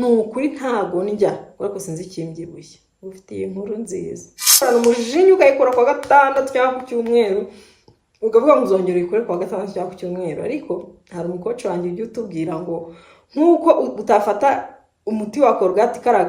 Ni ukuri ntago ndya, ariko sinzi ikimbyibushye. Ufitiye inkuru nziza. Umujinya ukayikora kuwa gatandatu cyangwa ku cyumweru, ukavuga ngo uzongera uyikore kuwa gatandatu cyangwa ku cyumweru. Ariko hari umucoach wanjye ujya utubwira ngo nk'uko utafata umuti wa Colgate, kariya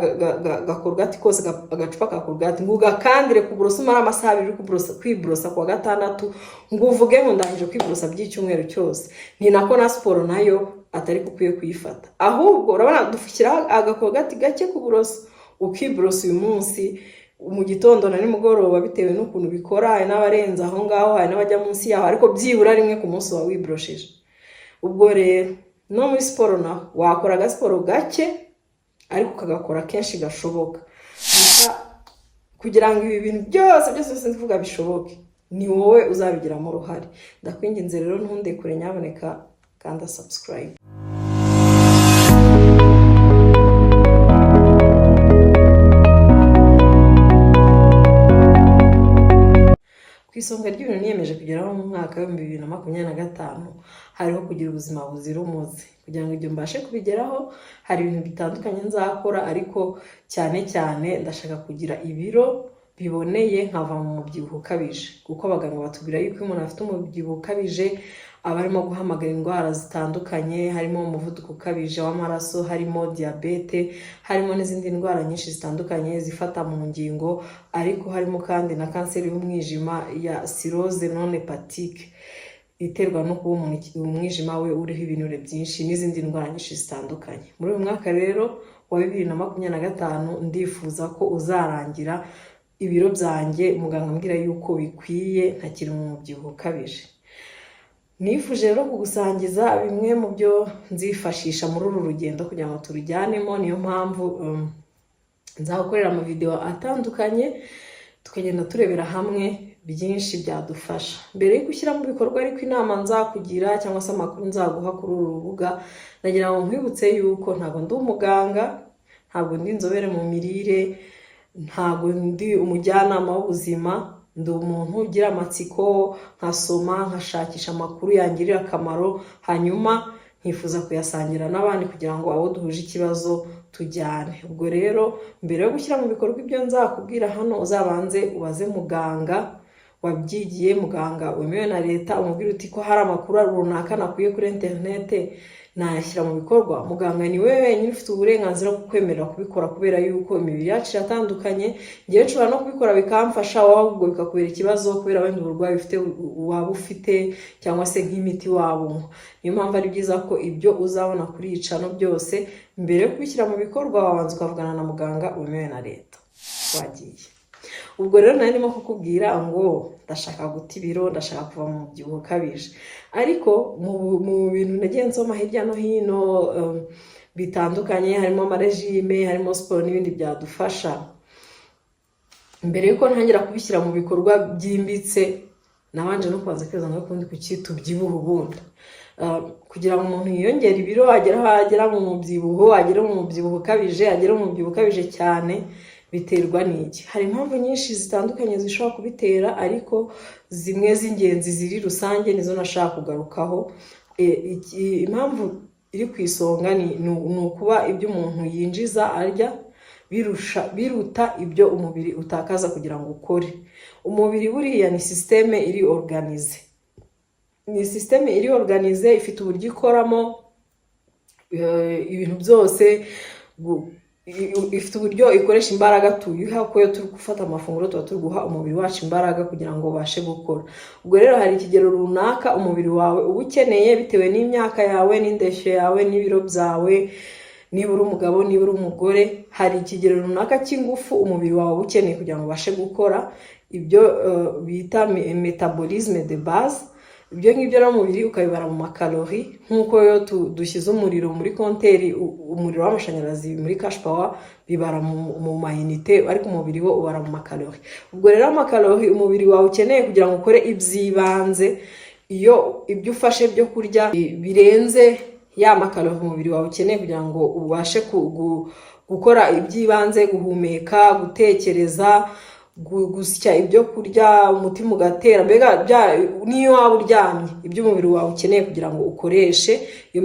ga Colgate kose, agacupa ka Colgate, ngo ugakandire ku buroso, umare amasaha 2 uri kwiborosa kuwa gatandatu, ngo uvuge ngo ndangije kwiborosa by'icyumweru cyose. Ni nako na siporo nayo atari ko ukwiye kuyifata. Ahubwo urabona dushyiraho agaColgate gake ku buroso, ukiborosa uyu munsi mu gitondo na nimugoroba, bitewe n'ukuntu bikora. Hari n'abarenze aho ngaho, hari n'abajya munsi yaho, ariko byibura rimwe ku munsi uba wiborosheje. Ubwo rero no muri siporo naho wakora agasiporo gake, ariko ukagakora kenshi gashoboka. Gusa kugira ngo ibi bintu byose byose byose kuvuga bishoboke, ni wowe uzabigiramo uruhare. Ndakwinginze rero, ntundekure, nyaboneka kanda subscribe. Ku isonga ry'ibintu niyemeje kugeraho mu mwaka wa 2025 hariho kugira ubuzima buzira umuze. Kugira ngo ibyo mbashe kubigeraho, hari ibintu bitandukanye nzakora, ariko cyane cyane ndashaka kugira ibiro biboneye, nkava mu mubyibuho ukabije, kuko abaganga batubwira yuko iyo umuntu afite umubyibuho ukabije aba arimo guhamagara indwara zitandukanye, harimo umuvuduko ukabije w'amaraso, harimo diyabete, harimo n'izindi ndwara nyinshi zitandukanye zifata mu ngingo, ariko harimo kandi na kanseri y'umwijima ya cirrhose non hépatique iterwa no kuba umuntu umwijima we uriho ibinure byinshi, n'izindi ndwara nyinshi zitandukanye. Muri uyu mwaka rero wa 2025 ndifuza ko uzarangira ibiro byanjye muganga ambwira yuko bikwiye, ntakiri mu mubyibuho ukabije. Nifuje rero kugusangiza bimwe mu byo nzifashisha muri uru rugendo kugira ngo turujyanemo. Niyo mpamvu nzagukorera amavidewo atandukanye, tukagenda turebera hamwe byinshi byadufasha. Mbere yo gushyira mu bikorwa ariko inama nzakugira cyangwa se amakuru nzaguha kuri uru rubuga, ndagira ngo nkwibutse yuko ntabwo ndi umuganga, ntabwo ndi inzobere mu mirire, ntabwo ndi umujyanama w'ubuzima. Ndi umuntu ugira amatsiko, nkasoma, nkashakisha amakuru yangirira akamaro, hanyuma nkifuza kuyasangira n'abandi kugira ngo abo duhuje ikibazo tujyane. Ubwo rero mbere yo gushyira mu bikorwa ibyo nzakubwira hano, uzabanze ubaze muganga wabyigiye, muganga wemewe na leta, umubwire uti: "Ko hari amakuru runaka nakuye kuri interinete, nayashyira mu bikorwa?" Muganga ni we wenyine ufite uburenganzira bwo kwemerera kubikora, kubera yuko imibiri yacu iratandukanye. Ngewe nshobora no kubikora bikamfasha, wowe ahubwo bikakubera ikibazo kubera wenda uburwayi ufite waba ufite cyangwa se nk'imiti waba unywa. Niyo mpamvu ari byiza ko ibyo uzabona kuri iyi channel byose, mbere yo kubishyira mu bikorwa, wabanza ukavugana na muganga wemewe na leta. Wagiye. Ubwo rero nari ndimo kukubwira ngo ndashaka guta ibiro, ndashaka kuva mu mubyibuho ukabije, ariko mu bintu nagiye nsoma hirya no hino bitandukanye, harimo amarégime, harimo siporo n'ibindi byadufasha, mbere yuko ntangira kubishyira mu bikorwa byimbitse, nabanje no kubanza kwibaza ngo ukundi kuki tubyibuha ubundi? Kugira ngo umuntu yiyongere ibiro, agere aho agera mu mubyibuho, agere mu mubyibuho ukabije, agere mu mubyibuho ukabije cyane, biterwa n'iki? Hari impamvu nyinshi zitandukanye zishobora kubitera, ariko zimwe z'ingenzi ziri rusange nizo nashaka kugarukaho. Impamvu iri ku isonga ni ukuba ibyo umuntu yinjiza arya birusha, biruta ibyo umubiri utakaza kugira ngo ukore. Umubiri buriya ni système iri organisée, ni système iri organisée, ifite uburyo ikoramo ibintu byose, ifite uburyo ikoresha imbaraga tuyiha, kuko iyo turi gufata amafunguro tuba turi guha umubiri wacu imbaraga kugira ngo ubashe gukora. Ubwo rero hari ikigero runaka umubiri wawe uba ukeneye bitewe n'imyaka yawe n'indeshyo yawe n'ibiro byawe, niba uri umugabo, niba uri umugore, hari ikigero runaka cy'ingufu umubiri wawe uba ukeneye kugira ngo ubashe gukora ibyo bita métabolisme de base. Ibyo ngibyo rero umubiri ukabibara mu macalories, nk'uko iyo dushyize umuriro muri compteur, umuriro w'amashanyarazi muri cash power, bibara mu maunités, ariko umubiri wo ubara mu macalories. Ubwo rero amacalories umubiri wawe ukeneye kugira ngo ukore iby'ibanze, iyo ibyo ufashe byo kurya birenze ya macalories umubiri wawe ukeneye kugira ngo ubashe gukora iby'ibanze, guhumeka, gutekereza, gusya ibyo kurya, umutima ugatera, mbega niyo waba uryamye, ibyo umubiri wawe ukeneye kugira ngo ukoreshe iyo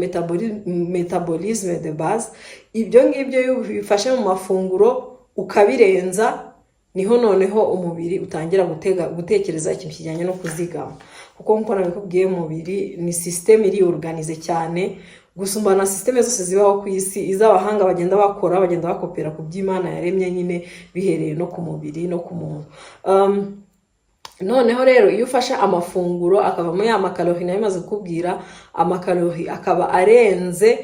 métabolisme de base, ibyo ngibyo iyo ubifashe mu mafunguro ukabirenza, niho noneho umubiri utangira gutekereza ikintu kijyanye no kuzigama. Kuko nk'uko nabikubwiye, umubiri ni système iri organisée cyane gusumba na système zose zibaho ku isi. Iz'abahanga bagenda bakora, bagenda bakopera ku by'Imana yaremye nyine, bihereye no ku mubiri no ku muntu. Noneho rero iyo ufashe amafunguro akavamo ya makalori nayo imaze kukubwira, amakalori akaba arenze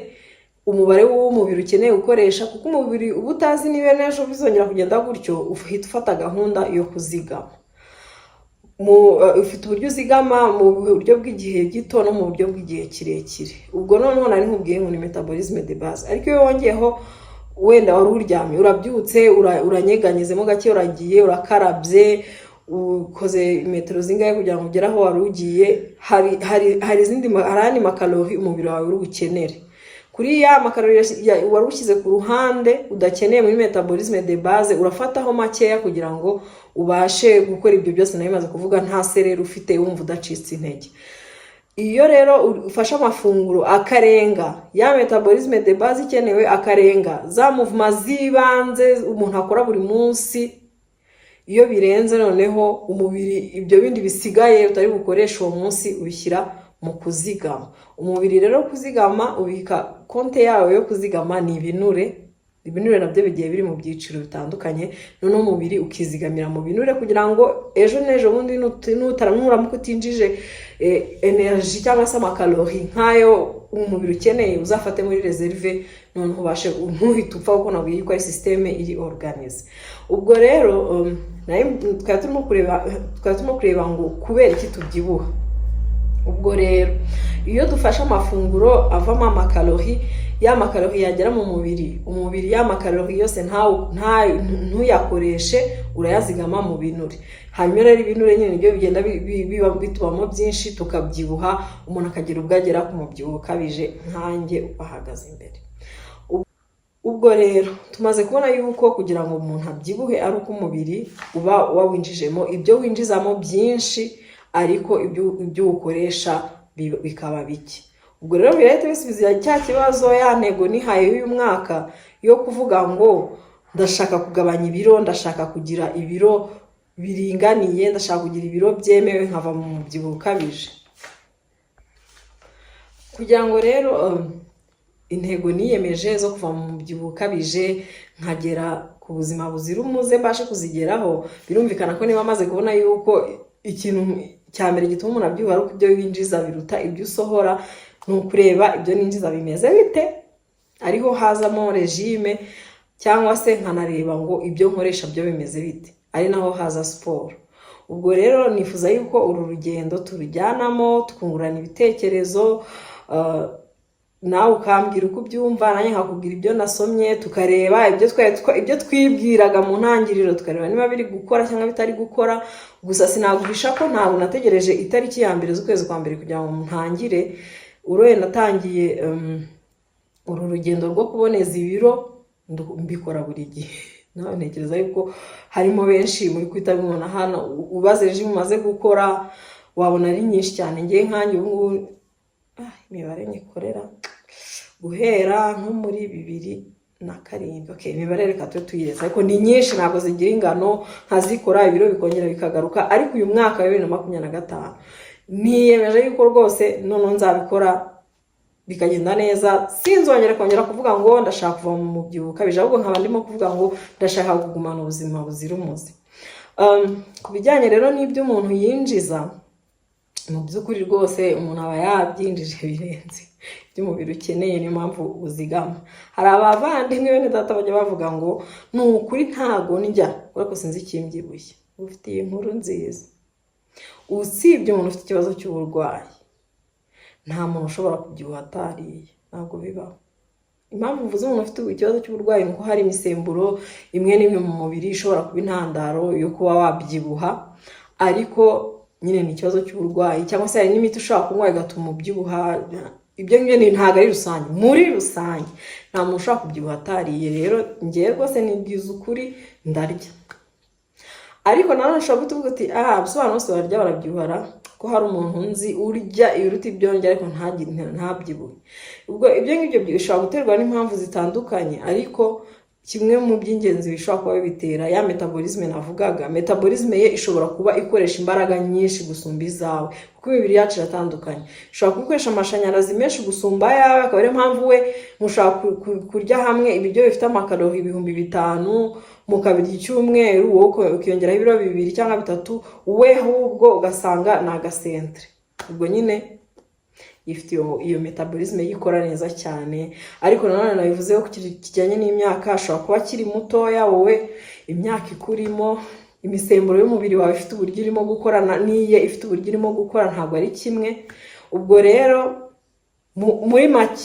umubare w'umubiri ukeneye gukoresha, kuko umubiri uba utazi niba n'ejo bizongera kugenda gutyo, uhita ufata gahunda yo kuzigama. Ufite uburyo uzigama mu buryo bw'igihe gito no mu buryo bw'igihe kirekire. Ubwo noneho nari nkubwiye ngo ni métabolisme de base, ariko iyo wongeyeho, wenda wari uryamye, urabyutse, uranyeganyezemo gake, uragiye, urakarabye, ukoze metero zingahe kugira ngo ugere aho wari ugiye, hari andi makalori umubiri wawe uri bukenere kuri ya makalori wari ushyize ku ruhande udakeneye muri métabolisme de base. Urafataho makeya kugira ngo ubashe gukora ibyo byose nayo bimaze kuvuga, nta sereri ufite, wumva udacitse intege. Iyo rero ufashe amafunguro akarenga ya métabolisme de base ikenewe, akarenga za mouvements z'ibanze umuntu akora buri munsi, iyo birenze, noneho umubiri ibyo bindi bisigaye utari bukoreshe uwo munsi ubishyira mu kuzigama. Umubiri rero kuzigama, ubika konte yawe yo kuzigama ni ibinure. Ibinure nabyo bigiye biri mu byiciro bitandukanye. Noneho umubiri ukizigamira mu binure kugira ngo ejo n'ejo bundi nuramuka utinjije énergie cyangwa se amakalori nk'ayo umubiri ukeneye, uzafate muri réserve, noneho ubashe ntuhite upfa, kuko nabwiye yuko ari système iri organisée. Ubwo rero twari turimo kureba ngo kubera iki tubyibuha. Ubwo rero iyo dufashe amafunguro avamo amakalori, ya makalori yagera mu mubiri, umubiri ya makalori yose ntuyakoreshe, urayazigama mu binure. Hanyuma rero ibinure nyine nibyo bigenda biba bitubamo byinshi, tukabyibuha, umuntu akagira ubwo agera ku mubyibuho ukabije nkanjye bahagaze imbere. Ubwo rero tumaze kubona yuko kugira ngo umuntu abyibuhe ari uko umubiri uba wawinjijemo ibyo winjizamo byinshi, ariko ibyo uwukoresha bikaba bike. Ubwo rero birahita bisubiza cya kibazo, ya ntego nihaye y'uyu mwaka yo kuvuga ngo ndashaka kugabanya ibiro, ndashaka kugira ibiro biringaniye, ndashaka kugira ibiro byemewe, nkava mu mubyibuho ukabije. Kugira ngo rero intego niyemeje zo kuva mu mubyibuho ukabije nkagera ku buzima buzira umuze mbashe kuzigeraho, birumvikana ko niba maze kubona yuko ikintu cya mbere gituma umuntu abyibuha ari uko ibyo winjiza biruta ibyo usohora, ni ukureba ibyo ninjiza bimeze bite, ariho hazamo régime, cyangwa se nkanareba ngo ibyo nkoresha byo bimeze bite, ari naho haza siporo. Ubwo rero nifuza yuko uru rugendo turujyanamo, twungurana ibitekerezo, nawe ukambwira uko ubyumva, nanjye nkakubwira ibyo nasomye, tukareba ibyo twibwiraga mu ntangiriro, tukareba niba biri gukora cyangwa bitari gukora. Gusa sinaguhisha ko ntabwo nategereje itariki ya mbere z'ukwezi kwa mbere kugira ngo ntangire. Uroye natangiye uru rugendo rwo kuboneza ibiro, mbikora buri gihe. Nawe ntekereza yuko harimo benshi muri kwita bibona hano. Ubaze régime umaze gukora, wabona ari nyinshi cyane. Ngewe nkanjye ubu ngubu, imibare nyikorera guhera nko muri 2007. Okay, imibare reka tube tuyiretse, ariko ni nyinshi, ntabwo zigira ingano. Nkazikora, ibiro bikongera bikagaruka. Ariko uyu mwaka wa 2025 niyemeje yuko rwose noneho nzabikora bikagenda neza, sinzongere kongera kuvuga ngo ndashaka kuva mu mubyibuho ukabije, ahubwo nkaba ndimo kuvuga ngo ndashaka kugumana ubuzima buzira umuze. Ku bijyanye rero n'ibyo umuntu yinjiza, mu by'ukuri rwose umuntu aba yabyinjije birenze ibyo umubiri ukeneye, niyo mpamvu uzigama. Hari abavandimwe bene data bajya bavuga ngo ni ukuri ntago ndya, ariko sinzi ikimbyibushye. Ufitiye inkuru nziza: usibye umuntu ufite ikibazo cy'uburwayi, nta muntu ushobora kubyibuha atariye, ntabwo bibaho. Impamvu mvuze umuntu ufite ikibazo cy'uburwayi ni uko hari imisemburo imwe n'imwe mu mubiri ishobora kuba intandaro yo kuba wabyibuha, ariko nyine ni ikibazo cy'uburwayi, cyangwa se hari n'imiti ushobora kunywa igatuma ubyibuha. Ibyo ngibyo ntabwo ari rusange. Muri rusange nta muntu ushobora kubyibuha atariye. Rero ngewe rwose nibwiza ukuri, ndarya. Ariko nanone ushobora guhita uvuga uti: "Aha, abantu bose bararya barabyibuhara, ko hari umuntu nzi urya ibiruta ibyo ndya ariko ntabyibuhe?" Ubwo ibyo ngibyo bishobora guterwa n'impamvu zitandukanye, ariko kimwe mu by'ingenzi bishobora kuba bibitera, ya métabolisme navugaga, métabolisme ye ishobora kuba ikoresha imbaraga nyinshi gusumba izawe, kuko imibiri yacu iratandukanye. Ishobora kuba ikoresha amashanyarazi menshi gusumba ayawe, akaba ariyo mpamvu we mushobora kurya hamwe ibiryo bifite amakarori 5000 mukabirya icyumweru, wowe ukiyongeraho ibiro 2 cyangwa 3, we ahubwo ugasanga ni agasentere. Ubwo nyine ifite iyo métabolisme ye ikora neza cyane. Ariko nanone nabivuzeho ku kintu kijyanye n'imyaka, ashobora kuba akiri mutoya, wowe imyaka ikurimo, imisemburo y'umubiri wawe ifite uburyo irimo gukora n'iye ifite uburyo irimo gukora, ntabwo ari kimwe. Ubwo rero muri make,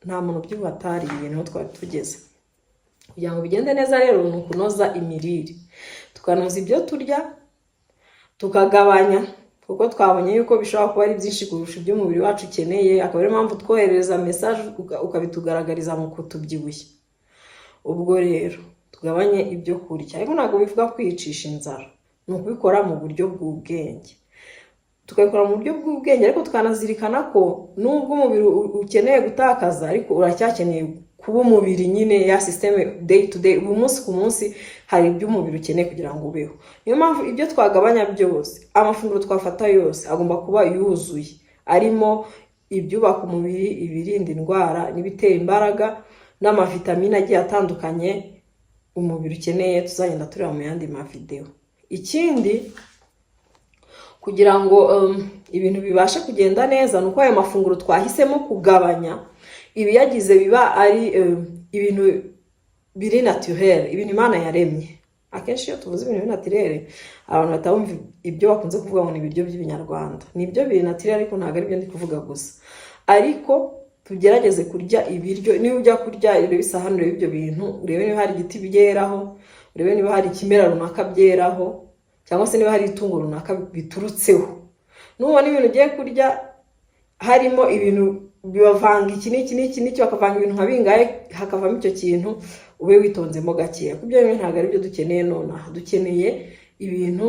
nta muntu ubyibuha atariye. Niho twari tugeze. Kugira ngo bigende neza rero ni ukunoza imirire, tukanoza ibyo turya, tukagabanya, kuko twabonye yuko bishobora kuba ari byinshi kurusha ibyo umubiri wacu ukeneye, akaba ariyo mpamvu twoherereza message ukabitugaragariza mu kutubyibushya. Ubwo rero tugabanye ibyo kurya, ariko ntabwo bivuga kwiyicisha inzara, ni ukubikora mu buryo bw'ubwenge, tukabikora mu buryo bw'ubwenge, ariko tukanazirikana ko nubwo umubiri ukeneye gutakaza, ariko uracyakeneye kuba umubiri nyine, ya système day to day, buri munsi ku munsi, hari ibyo umubiri ukeneye kugira ngo ubeho. Niyo mpamvu ibyo twagabanya byose, amafunguro twafata yose agomba kuba yuzuye, arimo ibyubaka umubiri, ibirinda indwara n'ibitera imbaraga, n'amavitamine agiye atandukanye umubiri ukeneye, tuzagenda tureba mu yandi mavidewo. Ikindi, kugira ngo ibintu bibashe kugenda neza, ni uko ayo mafunguro twahisemo kugabanya, ibiyagize biba ari ibintu biri naturel, ibintu Imana yaremye. Akenshi iyo tuvuze ibintu biri naturel, abantu bahita bumva ibyo bakunze kuvuga ngo ni ibiryo by'ibinyarwanda. Ni ibyo biri naturel, ariko ntabwo ari byo ndi kuvuga gusa. Ariko tugerageze kurya ibiryo, niba ujya kurya, urebe isahani, urebe ibyo bintu, urebe niba hari igiti byeraho, urebe niba hari ikimera runaka byeraho, cyangwa se niba hari itungo runaka biturutseho. Nubona ibintu ugiye kurya harimo ibintu bibavanga iki n'iki n'iki n'iki, bakavanga ibintu nka bingahe hakavamo icyo kintu, ube witonzemo gakeya, kuko ibyo bintu ntabwo ari byo dukeneye nonaha. Dukeneye ibintu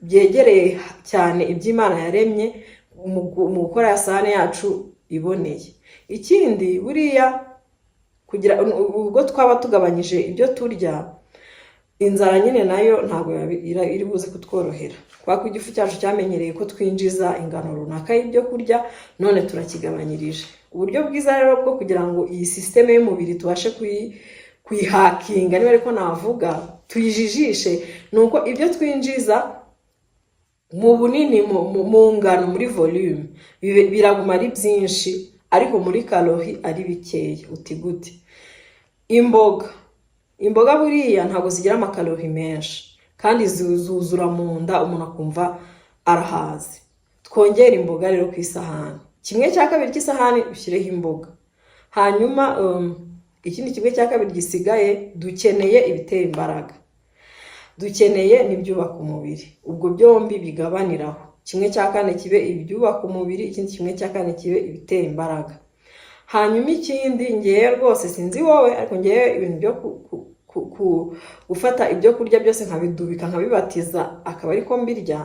byegereye cyane iby'Imana yaremye mu gukora ya sahane yacu iboneye. Ikindi, buriya kugira ubwo twaba tugabanyije ibyo turya, inzara nyine nayo ntabwo iri buze kutworohera, kubera ko igifu cyacu cyamenyereye ko twinjiza ingano runaka y'ibyo kurya, none turakigabanyirije. Uburyo bwiza rero bwo kugira ngo iyi système y'umubiri tubashe kuyihakinga, niba ariko navuga, tuyijijishe, ni uko ibyo twinjiza mu bunini, mu ngano, muri volume, biraguma ari byinshi, ariko muri calorie ari bikeya. Uti gute? Imboga. Imboga buriya ntabwo zigira amakalori menshi, kandi zuzura mu nda, umuntu akumva arahaze. Twongere imboga rero ku isahani, 1/2 cy'isahani ushyireho imboga, hanyuma ikindi 1/2 gisigaye, dukeneye ibitera imbaraga, dukeneye n'ibyubaka umubiri. Ubwo byombi bigabaniraho, 1/4 kibe ibyubaka umubiri, ikindi 1/4 kibe ibitera imbaraga. Hanyuma ikindi, ngewe rwose sinzi wowe, ariko ngewe ibintu byo gufata ibyo kurya byose nkabidubika, nkabibatiza, akaba ariko mbirya,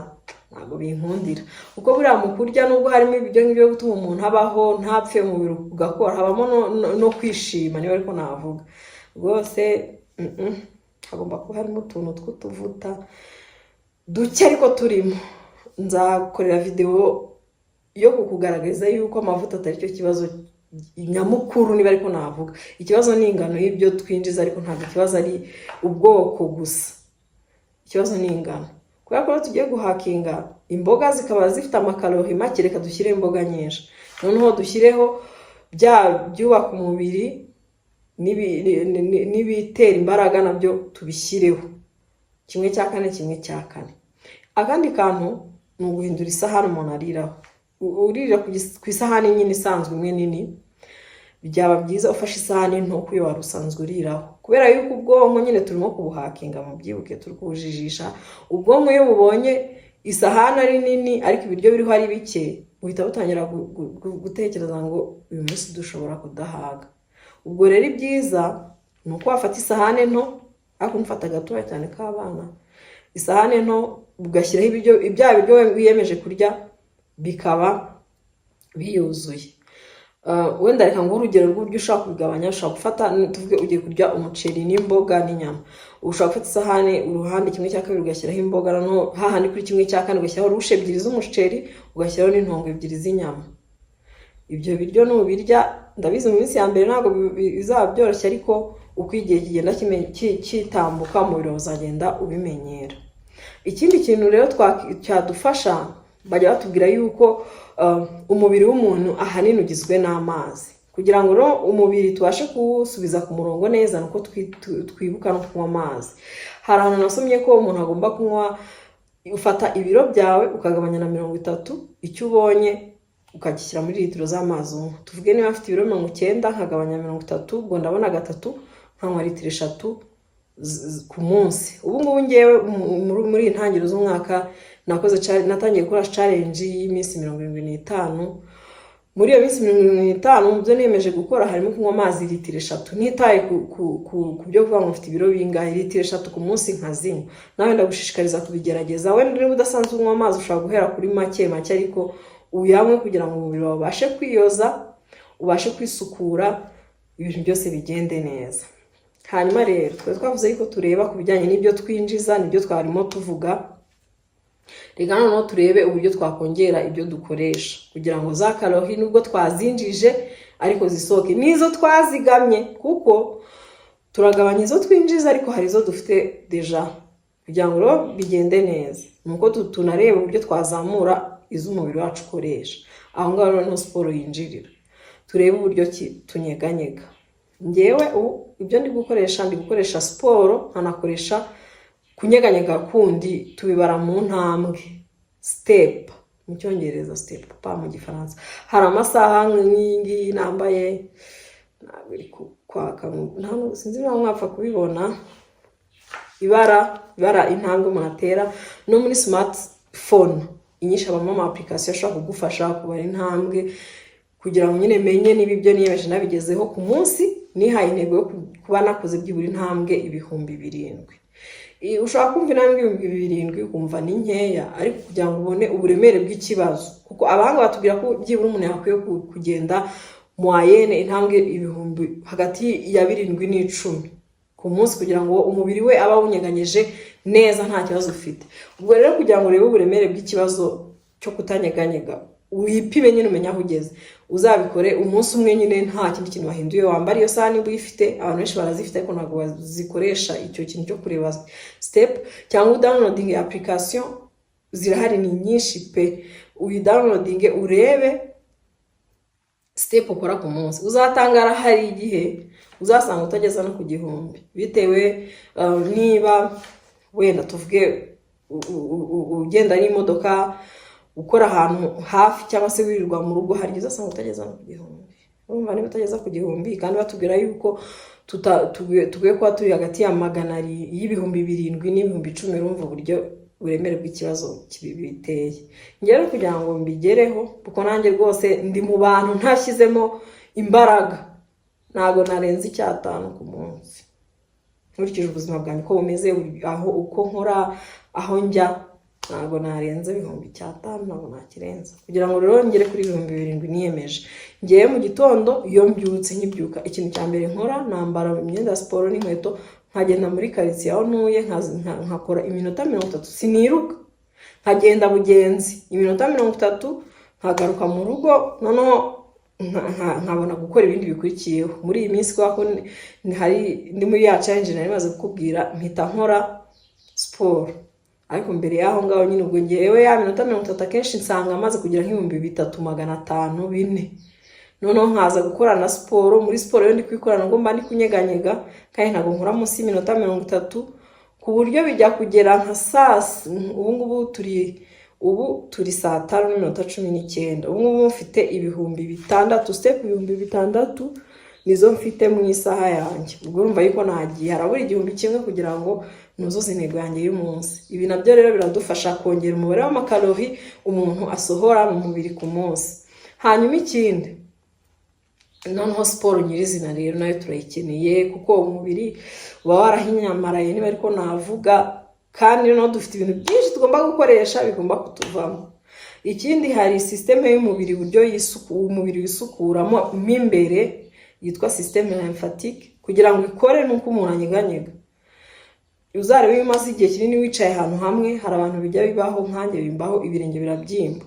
ntabwo binkundira, kuko buriya mu kurya, nubwo harimo ibyo ngibyo byo gutuma umuntu abaho ntapfe, umubiri ugakora, habamo no kwishima, niba ariko navuga. Rwose hagomba kuba harimo utuntu tw'utuvuta duke, ariko turimo. Nzakorera videwo yo kukugaragariza yuko amavuta atari cyo kibazo nyamukuru, niba ariko navuga. Ikibazo ni ingano y'ibyo twinjiza, ariko ntabwo ikibazo ari ubwoko gusa, ikibazo ni ingano. Kubera ko tugiye guhakinga, imboga zikaba zifite amakalori make, reka dushyireho imboga nyinshi, noneho dushyireho bya byubaka umubiri n'ibitera imbaraga, nabyo tubishyireho 1/4, 1/4. Akandi kantu ni uguhindura isahani umuntu ariraho. Urira ku isahani nyine isanzwe imwe nini, byaba byiza ufashe isahani nto ku yo wari usanzwe uriraho, kubera yuko ubwonko nyine turimo kubuhakinga, mu byibuke, turi kubujijisha. Ubwonko iyo bubonye isahani ari nini ariko ibiryo biriho ari bike, buhita butangira gutekereza ngo uyu munsi dushobora kudahaga. Ubwo rero ibyiza ni uko wafata isahani nto, ariko ntufate agatoya cyane k'abana. Isahane nto ugashyiraho ibiryo, bya biryo wiyemeje kurya bikaba biyuzuye. Wenda reka nguhe urugero rw'uburyo ushobora kubigabanya. Ushobora gufata, tuvuge ugiye kurya umuceri n'imboga n'inyama, ushobora gufata isahani, uruhande kimwe cya kabiri ugashyiraho imboga, noneho hahandi kuri kimwe cya kane ugashyiraho louche ebyiri z'umuceri, ugashyiraho n'intongo ebyiri z'inyama. Ibyo biryo nubirya, ndabizi mu minsi ya mbere ntabwo bizaba byoroshye, ariko uko igihe kigenda kitambuka, umubiri wawe uzagenda ubimenyera. Ikindi kintu rero cyadufasha, bajya batubwira yuko umubiri w'umuntu ahanini ugizwe n'amazi. Kugira ngo rero umubiri tubashe kuwusubiza ku murongo neza, ni uko twibuka no kunywa amazi. Hari ahantu nasomye ko umuntu agomba kunywa, ufata ibiro byawe ukagabanya na 30, icyo ubonye ukagishyira muri litiro z'amazi unywa. Tuvuge niba mfite ibiro 90, nkagabanya 30, ubwo ndabona gatatu, nkanywa litiro 3 ku munsi. Ubu ngubu ngewe muri iyi ntangiriro z'umwaka natangiye gukora challenge y'iminsi 75. Muri iyo minsi 75, mu byo niyemeje gukora harimo kunywa amazi litiro 3, ntitaye ku byo kuvuga ngo mfite ibiro bingahe, litiro 3 ku munsi nkazinywa. Nawe ndagushishikariza kubigerageza. Wenda niba udasanzwe unywa amazi, ushobora guhera kuri make make, ariko uyanywe kugira ngo umubiri wawe ubashe kwiyoza, ubashe kwisukura, ibintu byose bigende neza. Hanyuma rero twari twavuze yuko tureba ku bijyanye n'ibyo twinjiza, nibyo twarimo tuvuga. Reka noneho turebe uburyo twakongera ibyo dukoresha kugira ngo za calorie, nubwo twazinjije, ariko zisohoke n'izo twazigamye, kuko turagabanya izo twinjiza ariko hari izo dufite déjà. Kugira ngo rero bigende neza, ni uko tunareba uburyo twazamura izo umubiri wacu ukoresha. Aho ngaho rero niho siporo yinjirira. Turebe uburyo ki tunyeganyega. Ngewe ubu ibyo ndi gukoresha, ndi gukoresha siporo, nkanakoresha kunyeganyega kundi tubibara mu ntambwe, step mu Cyongereza, step pa mu Gifaransa. Hari amasaha nk'iyi ngiyi nambaye, ntabwo iri kwaka, sinzi niba mwapfa kubibona, ibara intambwe umuntu atera. No muri smartphone inyinshi habamo ama application ashobora kugufasha kubara intambwe. Kugira ngo nyine menye niba ibyo niyemeje nabigezeho ku munsi, nihaye intego yo kuba nakoze byibura intambwe 7000. Ushobora kumva intambwe 7000 ukumva ni nkeya, ariko kugira ngo ubone uburemere bw'ikibazo, kuko abahanga batubwira ko byibura umuntu yakwiye kugenda moyenne intambwe ibihumbi hagati ya 7 n'icumi ku munsi, kugira ngo umubiri we abe awunyeganyije neza, nta kibazo ufite. Ubwo rero kugira ngo urebe uburemere bw'ikibazo cyo kutanyeganyega, wipime nyine umenye aho ugeze. Uzabikore umunsi umwe nyine nta kindi kintu wahinduye, wambara iyo saha niba uyifite. Abantu benshi barazifite ariko ntabwo bazikoresha icyo kintu cyo kureba step, cyangwa udownloadinge application, zirahari ni nyinshi pe. Uyidownloadinge urebe step ukora ku munsi. Uzatangara, hari igihe uzasanga utageza no ku 1000, bitewe niba wenda tuvuge ugenda n'imodoka, ukora ahantu hafi, cyangwa se wirirwa mu rugo, hari igihe uzasanga utageza no ku 1000. Urumva niba utageza ku 1000, kandi batubwira yuko tugwiye kuba turi hagati ya magana y'7000 n'ibihumbi 10, urumva uburyo uburemere bw'ikibazo biteye. Njyewe rero kugira ngo mbigereho, kuko nanjye rwose ndi mu bantu ntashyizemo imbaraga ntabwo narenze icyatanu ku munsi, nkurikije ubuzima bwanjye uko bumeze, aho uko nkora, aho njya, ntabwo narenze 5000, ntabwo nakirenza. Kugira ngo rero ngere kuri 7000 niyemeje, ngewe mu gitondo iyo mbyutse, nkibyuka, ikintu cya mbere nkora, nambara imyenda ya siporo n'inkweto, nkagenda muri karitsiye aho ntuye, nkakora iminota 30. Siniruka, nkagenda bugenzi iminota 30, nkagaruka mu rugo, noneho nkabona gukora ibindi bikurikiyeho. Muri iyi minsi, kubera ko hari ndi muri ya challenge nari maze kukubwira, mpita nkora siporo. Ariko mbere y'aho ngaho nyine, ubwo ngewe ya minota 30 akenshi nsanga amaze kugira nk'3500, 4000, noneho nkaza gukora na siporo. Muri siporo iyo ndi kuyikorana ngo mba ndi kunyeganyega, kandi ntabwo nkora munsi y'iminota 30, ku buryo bijya kugera nka saa, ubu ngubu turi, ubu turi saa 5:19, ubu ngubu mfite 6000 step, 6000 nizo mfite mu isaha yanjye. Ubwo urumva yuko nagiye, harabura 1000 kugira ngo nuzuze intego yanjye y'umunsi. Ibi nabyo rero biradufasha kongera umubare w'amakalori umuntu asohora mu mubiri ku munsi. Hanyuma ikindi noneho, siporo nyirizina rero nayo turayikeneye, kuko umubiri uba warahinyamaraye, niba ariko navuga. Kandi noneho dufite ibintu byinshi tugomba gukoresha bigomba kutuvamo. Ikindi, hari système y'umubiri, uburyo umubiri wisukuramo mo imbere, yitwa système lymphatique. Kugira ngo ikore nuko umuntu anyeganyega. Uzarebe iyo umaze igihe kinini wicaye ahantu hamwe, hari abantu bijya bibaho, nkanjye bimbaho, ibirenge birabyimba.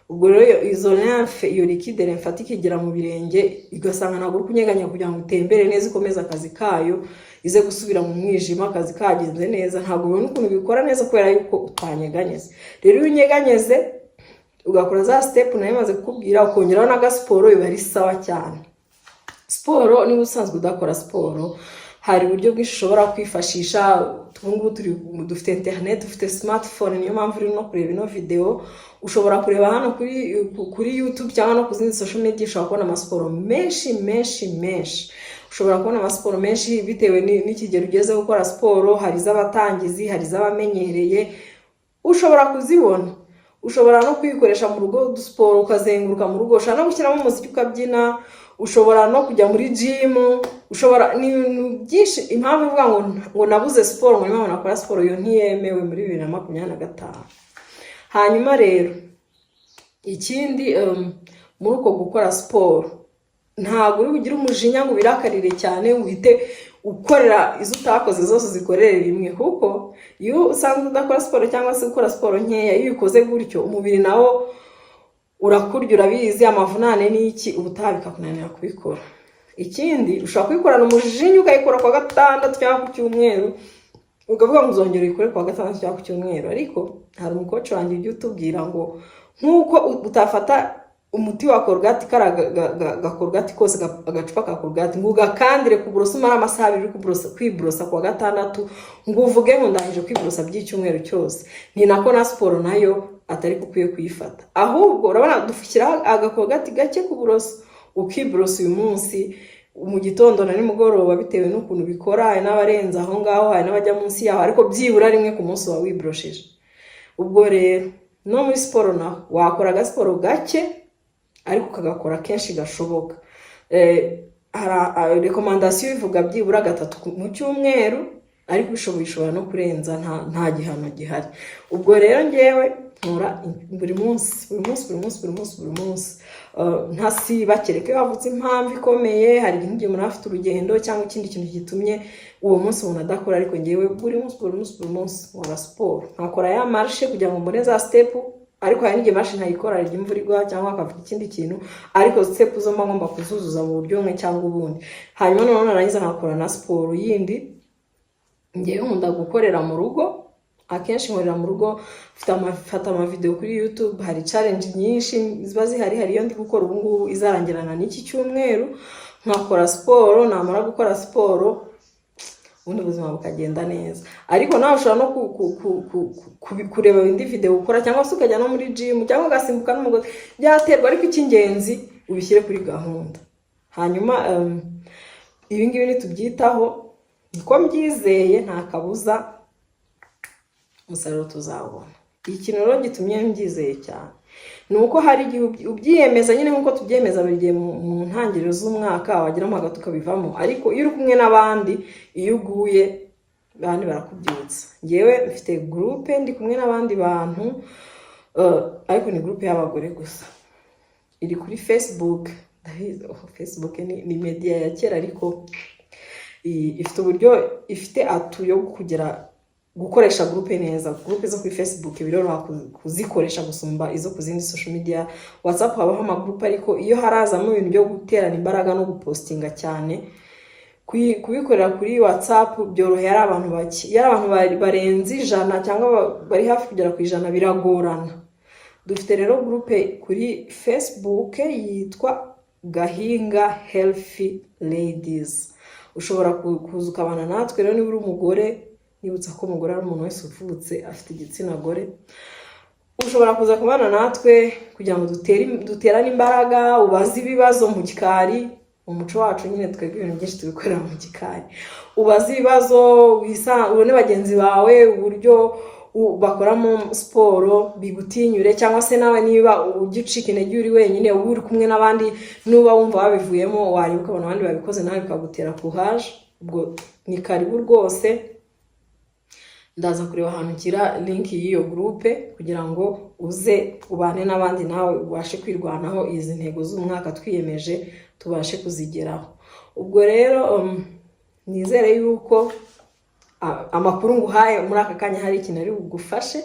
Ubwo rero izo lymphe, iyo liquide lymphatique igera mu birenge, igasanga ntabwo uri kunyeganya kugira ngo utembere neza, ikomeze akazi kayo, ize gusubira mu mwijima akazi kagenze neza. Ntabwo ubona ukuntu bikora neza kubera yuko utanyeganyeze. Rero iyo unyeganyeze, ugakora za steps nayo imaze kukubwira, ukongeraho n'agasiporo, biba ari sawa cyane. Siporo, niba usanzwe udakora siporo, hari uburyo bwinshi ushobora kwifashisha. Ubu ngubu turi dufite interineti, dufite smartphone, niyo mpamvu uri no kureba ino videwo. Ushobora kureba hano kuri YouTube cyangwa no ku zindi social media, ushobora kubona amasiporo menshi menshi menshi. Ushobora kubona amasiporo menshi bitewe n'ikigero ugezeho gukora siporo. Hari iz'abatangizi, hari iz'abamenyereye, ushobora kuzibona. Ushobora no kuyikoresha mu rugo udusiporo, ukazenguruka mu rugo. Ushobora no gushyiramo umuziki ukabyina. Ushobora no kujya muri gym. Ushobora, ni ibintu byinshi. Impamvu ivuga ngo nabuze siporo, ngo niyo mpamvu nakora siporo, iyo ntiyemewe muri 2025. Hanyuma rero ikindi, muri uko gukora siporo, ntabwo uri bugire umujinya ngo ubirakarire cyane, uhite ukorera izo utakoze zose uzikorere rimwe, kuko iyo usanzwe udakora siporo cyangwa se ukora siporo nkeya, iyo ubikoze gutyo umubiri nawo urakurya, urabizi, amavunane n'iki, ubutaha bikakunanira kubikora. Ikindi, ushobora kuyikorana umujinya, ukayikora ku wa gatandatu cyangwa ku cyumweru, ukavuga ngo uzongera uyikore ku wa gatandatu cyangwa ku cyumweru. Ariko hari umucoach wanjye ujya utubwira ngo nk'uko utafata umuti wa Colgate, kariya ga Colgate kose, agacupa ka Colgate, ngo ugakandire ku buroso, umare amasaha 2 uri kwiborosa ku wa gatandatu, ngo uvuge ngo ndangije kwiborosa by'icyumweru cyose, ni nako na siporo nayo atari ko ukwiye kuyifata. Ahubwo urabona dushyiraho agaColgate gake ku buroso, ukiborosa uyu munsi mu gitondo na nimugoroba, bitewe n'ukuntu bikora. Hari n'abarenze aho ngaho, hari n'abajya munsi yaho, ariko byibura rimwe ku munsi uba wiborosheje. Ubwo rero no muri siporo naho wakora agasiporo gake, ariko ukagakora kenshi gashoboka. Hari recommandation ivuga byibura gatatu mu cyumweru, ariko ubishoboye ushobora no kurenza, nta gihano gihari. Ubwo rero ngewe nkora buri munsi, buri munsi, buri munsi, buri munsi, buri munsi, ntasiba, kereka iyo havutse impamvu ikomeye. Hari igihe umuntu aba afite urugendo cyangwa ikindi kintu gitumye uwo munsi umuntu adakora, ariko ngewe buri munsi, buri munsi, buri munsi nkora siporo, nkakora ya marche kugira ngo mbone za steps. Ariko hari n'igihe marche ntayikora, hari igihe imvura igwa cyangwa hakavuga ikindi kintu, ariko steps zo mba ngomba kuzuzuza mu buryo bumwe cyangwa ubundi. Hanyuma noneho narangiza nkakora na siporo yindi. Ngewe nkunda gukorera mu rugo, akenshi nkorera mu rugo, mfata amavideo kuri YouTube. Hari challenge nyinshi ziba zihari. Hari iyo ndi gukora ubu ngubu izarangirana n'iki cyumweru, nkakora siporo. Namara gukora siporo, ubundi ubuzima bukagenda neza. Ariko nawe ushobora no kureba indi video ukora, cyangwa se ukajya no muri gym, cyangwa ugasimbuka n'umugozi, byaterwa, ariko icy'ingenzi ubishyire kuri gahunda. Hanyuma ibi ngibi nitubyitaho, niko mbyizeye, nta kabuza umusaruro tuzawubona. Ikintu rero gitumye mbyizeye cyane ni uko hari igihe ubyiyemeza nyine, nk'uko tubyemeza buri gihe mu ntangiriro z'umwaka, wageramo hagati ukabivamo. Ariko iyo uri kumwe n'abandi, iyo uguye abandi barakubyutsa. Ngewe mfite groupe, ndi kumwe n'abandi bantu, ariko ni groupe y'abagore gusa, iri kuri Facebook. Ndabizi, oh, Facebook ni media ya kera, ariko ifite uburyo, ifite atout yo kugera gukoresha groupe neza. Groupe zo kuri Facebook biroroha kuzikoresha gusumba izo ku zindi social media. WhatsApp habaho amagroupe, ariko iyo harazamo ibintu byo guterana imbaraga no gupostinga cyane, kubikorera kuri WhatsApp byoroheye ari abantu bake. Iyo ari abantu barenze 100 cyangwa bari hafi kugera ku 100, biragorana. Dufite rero groupe kuri Facebook yitwa Gahinga Healthy Ladies. Ushobora kuza ukabana natwe. Rero niba uri umugore, nibutsa ko umugore ari umuntu wese uvutse afite igitsina gore, ushobora kuza kubana natwe kugira ngo duterane imbaraga, ubaze ibibazo mu gikari. Mu muco wacu nyine twebwe ibintu byinshi tubikorera mu gikari. Ubaze ibibazo, ubone bagenzi bawe uburyo bakoramo siporo, bigutinyure, cyangwa se nawe niba ujya ucika intege uri wenyine, uba uri kumwe n'abandi, nuba wumva wabivuyemo, wareba ukabona abandi babikoze, nawe bikagutera courage. Ubwo ni karibu rwose. Ndaza kureba ahantu nshyira link y'iyo groupe kugira ngo uze ubane n'abandi, nawe ubashe kwirwanaho, izi ntego z'umwaka twiyemeje tubashe kuzigeraho. Ubwo rero nizere yuko amakuru nguhaye muri aka kanya hari ikintu ari bugufashe.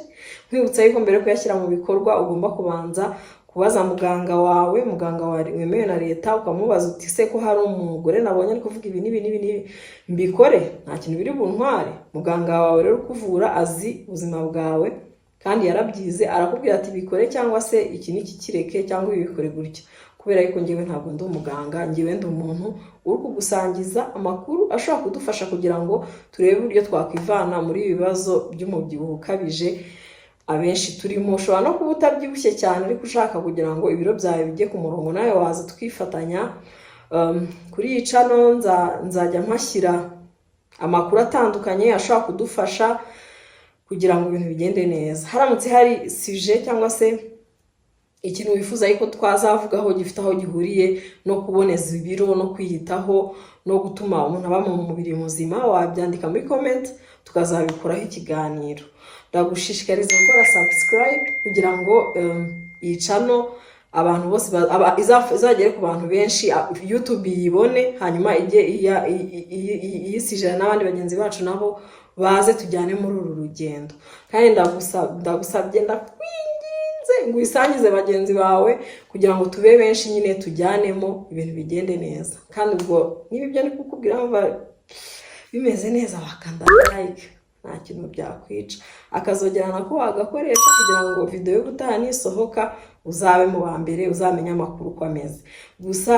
Nkwibutsa yuko mbere yo kuyashyira mu bikorwa ugomba kubanza kubaza muganga wawe, muganga wawe wemewe na leta, ukamubaza uti: "Se ko hari umugore nabonye ari kuvuga ibi n'ibi n'ibi n'ibi, mbikore? Nta kintu biri buntware?" Muganga wawe rero ukuvura azi ubuzima bwawe kandi yarabyize, arakubwira ati: "Bikore," cyangwa se "iki n'iki kireke," cyangwa "ibi bikore gutya." Kubera yuko ngewe ntabwo ndi umuganga, ngewe ndi umuntu uri kugusangiza amakuru ashobora kudufasha kugira ngo turebe uburyo twakwivana muri ibi bibazo by'umubyibuho ukabije abenshi turimo. Ushobora no kuba utabyibushye cyane ariko ushaka kugira ngo ibiro byawe bijye ku murongo, nawe waza tukifatanya. Kuri iyi channel nzajya mpashyira amakuru atandukanye ashobora kudufasha kugira ngo ibintu bigende neza. Haramutse hari sujet cyangwa se ikintu wifuza yuko twazavugaho gifite aho gihuriye no kuboneza ibiro no kwiyitaho no gutuma umuntu aba mu mubiri muzima, wabyandika muri comment tukazabikoraho ikiganiro. Ndagushishikariza gukora subscribe kugira ngo iyi channel abantu bose izagere ku bantu benshi, YouTube yibone, hanyuma ijye iyisijana n'abandi bagenzi bacu, nabo baze tujyane muri uru rugendo. Kandi ndagusabye, ndakwinginze ngo uyisangize bagenzi bawe kugira ngo tube benshi nyine, tujyanemo, ibintu bigende neza. Kandi ubwo niba ibyo ndi kukubwira wumva bimeze neza, wakanda like, nta kintu byakwica. Akazogera nako wagakoresha kugira ngo video y'ubutaha nisohoka uzabe mu ba mbere, uzamenye amakuru uko ameze. Gusa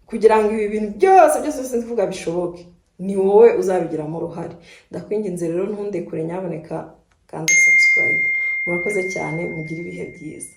kugira ngo ibi bintu byose byose byose mvuga bishoboke, ni wowe uzabigiramo uruhare. Ndakwinginze rero, ntundekure, nyaboneka kanda subscribe. Murakoze cyane, mugire ibihe byiza.